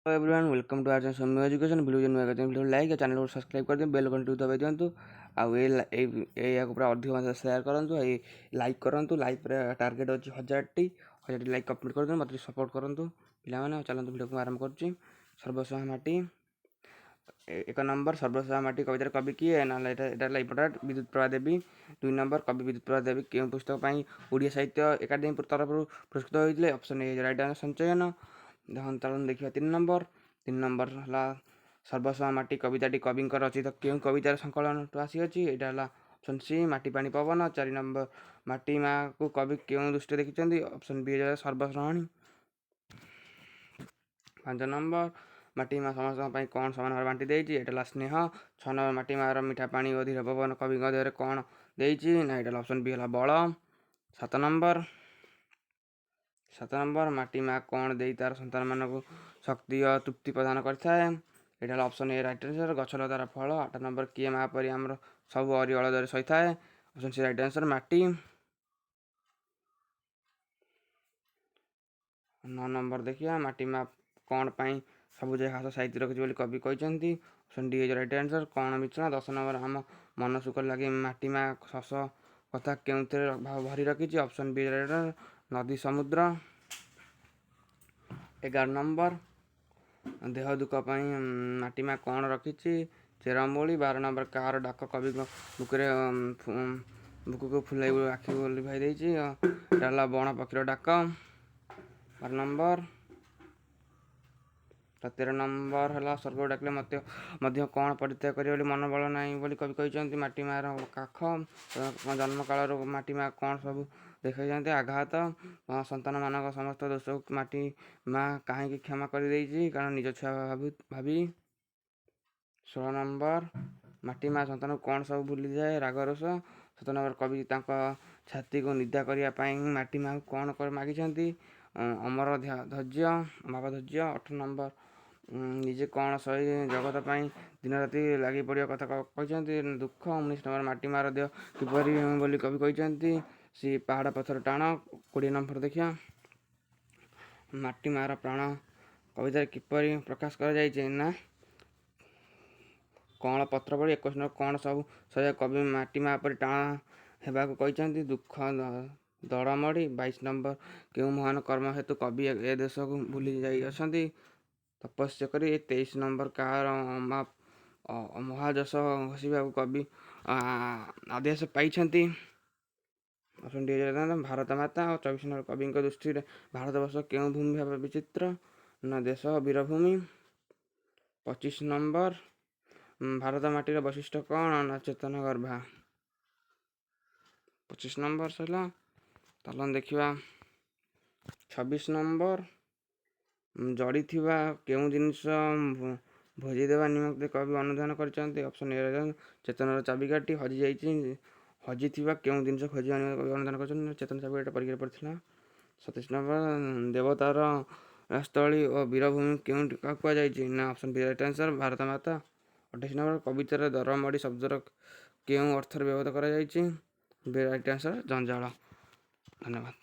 Everyone, welcome to our Soumya Education video. ନୂଆ video like, ଚ୍ୟାନେଲକୁ subscribe କରିଦିଅନ୍ତୁ, bail ଘଣ୍ଟିକୁ ଦବାଇ ଦିଅନ୍ତୁ ଆଉ ଏ ଏହାକୁ ପୁରା ଅଧିକ ମାତ୍ରାରେ ସେୟାର କରନ୍ତୁ, ଏଇ ଲାଇକ୍ କରନ୍ତୁ। ଲାଇକ୍ ପୁରା ଟାର୍ଗେଟ୍ ଅଛି 1000ଟି। 1000ଟି ଲାଇକ୍ କମ୍ପ୍ଲିଟ୍ କରିଦିଅନ୍ତୁ, ମୋତେ ସପୋର୍ଟ କରନ୍ତୁ ପିଲାମାନେ। ଆଉ ଚାଲନ୍ତୁ, ଭିଡ଼ିଓକୁ ଆରମ୍ଭ କରୁଛି। ସର୍ବସ୍ୱ ମାଟି। 1 ନମ୍ବର, ସର୍ବସ୍ୱ ମାଟି କବିତାର କବି କିଏ? ନହେଲେ ଏଇଟା ହେଲା ଇମ୍ପୋର୍ଟାଣ୍ଟ, ବିଦ୍ୟୁତ ପ୍ରଭା ଦେବୀ। 2 ନମ୍ବର, କବି ବିଦ୍ୟୁତ ପ୍ରଭା ଦେବୀ କେଉଁ ପୁସ୍ତକ ପାଇଁ ଓଡ଼ିଆ ସାହିତ୍ୟ ଏକାଡେମୀ ତରଫରୁ ପୁରସ୍କୃତ ହୋଇଥିଲେ? ଅପସନ୍ ଏ ରାଇଟ୍ ଆନ୍ସର, ସଞ୍ଚୟନ। ଚାଲନ୍ତୁ ଦେଖିବା 3 ନମ୍ବର। 3 ନମ୍ବର ହେଲା, ସର୍ବସ୍ୱ ମାଟି କବିତାଟି କବିଙ୍କ ରଚିତ କେଉଁ କବିତାର ସଂକଳନଠୁ ଆସିଅଛି? ଏଇଟା ହେଲା ଅପସନ୍ ସି, ମାଟି ପାଣି ପବନ। 4 ନମ୍ବର, ମାଟି ମାକୁ କବି କେଉଁ ଦୃଷ୍ଟିରେ ଦେଖିଛନ୍ତି? Option B ସର୍ବଗ୍ରହଣୀ। 5 ନମ୍ବର, ମାଟି ମା ସମସ୍ତଙ୍କ ପାଇଁ କ'ଣ ସମାନ ଭାବରେ ବାଣ୍ଟି ଦେଇଛି? ଏଇଟା ହେଲା ସ୍ନେହ। 6 ନମ୍ବର, ମାଟି ମାର ମିଠା ପାଣି ଓ ଧୀର ପବନ କବିଙ୍କ ଦେହରେ କ'ଣ ଦେଇଛି? ନା, ଏଇଟା ହେଲା ଅପସନ୍ ବି ହେଲା ବଳ। 7 ନମ୍ବର, 7 ନମ୍ବର, ମାଟି ମା କ'ଣ ଦେଇ ତାର ସନ୍ତାନମାନଙ୍କୁ ଶକ୍ତି ଓ ତୃପ୍ତି ପ୍ରଦାନ କରିଥାଏ? ଏଇଟା ହେଲା ଅପସନ୍ ଏ ରାଇଟ୍ ଆନ୍ସର, ଗଛଲତାର ଫଳ। 8 ନମ୍ବର, କିଏ ମା ପରି ଆମର ସବୁ ଅରି ଅଳଦରେ ସହିଥାଏ? ଅପସନ୍ ସି ରାଇଟ୍ ଆନ୍ସର, ମାଟି। 9 ନମ୍ବର ଦେଖିବା, ମାଟି ମା କ'ଣ ପାଇଁ ସବୁଜ ଘାସ ସାଇତି ରଖିଛି ବୋଲି କବି କହିଛନ୍ତି? Option D is right answer, କ'ଣ ବିଛଣା। 10 ନମ୍ବର, ଆମ ମନ ସୁଖ ଲାଗି ମାଟି ମା ଶଶ କଥା କେଉଁଥିରେ ଭରି ରଖିଛି? ଅପସନ୍ ବି ରାଇଟ୍, ନଦୀ ସମୁଦ୍ର। 11 ନମ୍ବର, ଦେହ ଦୁଃଖ ପାଇଁ ମାଟି ମା କ'ଣ ରଖିଛି? ଚେରମୂଳି। 12 ନମ୍ବର, କାହାର ଡାକ କବିଙ୍କ ବୁକୁରେ ବୁକୁକୁ ଫୁଲାଇ ଆଖି ଲିଭାଇ ଦେଇଛି? ଏଇଟା ହେଲା ବଣ ପକ୍ଷୀର ଡାକ, 12 ନମ୍ବର। 13 ନମ୍ବର ହେଲା, ସ୍ୱର୍ଗକୁ ଡାକିଲେ ମଧ୍ୟ ମଧ୍ୟ କ'ଣ ପରିତ୍ୟାଗ କରିବ ବୋଲି ମନୋବଳ ନାହିଁ ବୋଲି କବି କହିଛନ୍ତି? ମାଟି ମାର କାଖ। ଜନ୍ମ କାଳରୁ ମାଟି ମା କ'ଣ ସବୁ ଦେଖାଇଛନ୍ତି? ଆଘାତ। ସନ୍ତାନମାନଙ୍କ ସମସ୍ତ ଦୋଷକୁ ମାଟି ମା କାହିଁକି କ୍ଷମା କରିଦେଇଛି? କାରଣ ନିଜ ଛୁଆ ଭାବି ଭାବି। 16 ନମ୍ବର, ମାଟି ମା ସନ୍ତାନକୁ କ'ଣ ସବୁ ଭୁଲିଯାଏ? ରାଗ ରୋଷ। 17 ନମ୍ବର, କବି ତାଙ୍କ ଛାତିକୁ ନିଦା କରିବା ପାଇଁ ମାଟି ମାକୁ କ'ଣ ମାଗିଛନ୍ତି? ଅମର ଧୈର୍ଯ୍ୟ, ଅଭାବ ଧୈର୍ଯ୍ୟ। 18 ନମ୍ବର, ନିଜେ କ'ଣ ସହି ଜଗତ ପାଇଁ ଦିନ ରାତି ଲାଗି ପଡ଼ିବା କଥା କହିଛନ୍ତି? ଦୁଃଖ। 19 ନମ୍ବର, ମାଟି ମାର ଦେହ କିପରି ବୋଲି କବି କହିଛନ୍ତି? ସେ ପାହାଡ଼ ପଥର ଟାଣ। 20 ନମ୍ବର ଦେଖିବା, ମାଟି ମାର ପ୍ରାଣ କବିତାରେ କିପରି ପ୍ରକାଶ କରାଯାଇଛି? ନା, କଅଁଳ ପତ୍ର ଭଳି। 21 ନମ୍ବର, କ'ଣ ସବୁ ସହିବା କବି ମାଟି ମା ପରି ଟାଣ ହେବାକୁ କହିଛନ୍ତି? ଦୁଃଖ ଦଳମଡ଼ି। 22 ନମ୍ବର, କେଉଁ ମହାନ କର୍ମ ହେତୁ କବି ଏ ଦେଶକୁ ଭୁଲି ଯାଇଅଛନ୍ତି? ତପସ୍ୟା କରି। 23 ନମ୍ବର, କାହାର ମହାଯଶ ଘୋଷିବାକୁ କବି ଆଦେଶ ପାଇଛନ୍ତି? ଅପସନ୍ ଡି ଭାରତ ମାତା। ଆଉ 24 ନମ୍ବର, କବିଙ୍କ ଦୃଷ୍ଟିରେ ଭାରତବର୍ଷ କେଉଁ ଭୂମି ଭାବେ ବିଚିତ୍ର? ନା, ଦେଶ ବୀରଭୂମି। 25 ନମ୍ବର, ଭାରତ ମାଟିର ବୈଶିଷ୍ଟ୍ୟ କ'ଣ? ନା, ଚେତନା ଗର୍ଭା। 25 ନମ୍ବର ସରିଲା। ଚାଲନ୍ତୁ ଦେଖିବା 26 ନମ୍ବର, ଜଡ଼ିଥିବା କେଉଁ ଜିନିଷ ଭୋଜି ଦେବା ନିମନ୍ତେ କବି ଅନୁଧ୍ୟାନ କରିଛନ୍ତି? ଅପସନ୍ ଏ ଚେତନାର ଚାବିକାଠି। ହଜିଯାଇଛି, ହଜିଥିବା କେଉଁ ଜିନିଷ ଖୋଜିବା ନିମନ୍ତେ କବି ଅନୁଧ୍ୟାନ କରିଛନ୍ତି? ଚେତନା ଚାବିକାଠି, ପରୀକ୍ଷାରେ ପଡ଼ିଥିଲା। 27 ନମ୍ବର, ଦେବତାର ସ୍ଥଳୀ ଓ ବୀରଭୂମି କେଉଁଠି କାହାକୁ କୁହାଯାଇଛି? ନା, option B right answer, Bharat ମାତା। 28 ନମ୍ବର, କବିତାର ଦରମଡ଼ି ଶବ୍ଦର କେଉଁ ଅର୍ଥରେ ବ୍ୟବହୃତ କରାଯାଇଛି? ବି ରାଇଟ୍ ଆନ୍ସର, ଜଞ୍ଜାଳ। ଧନ୍ୟବାଦ।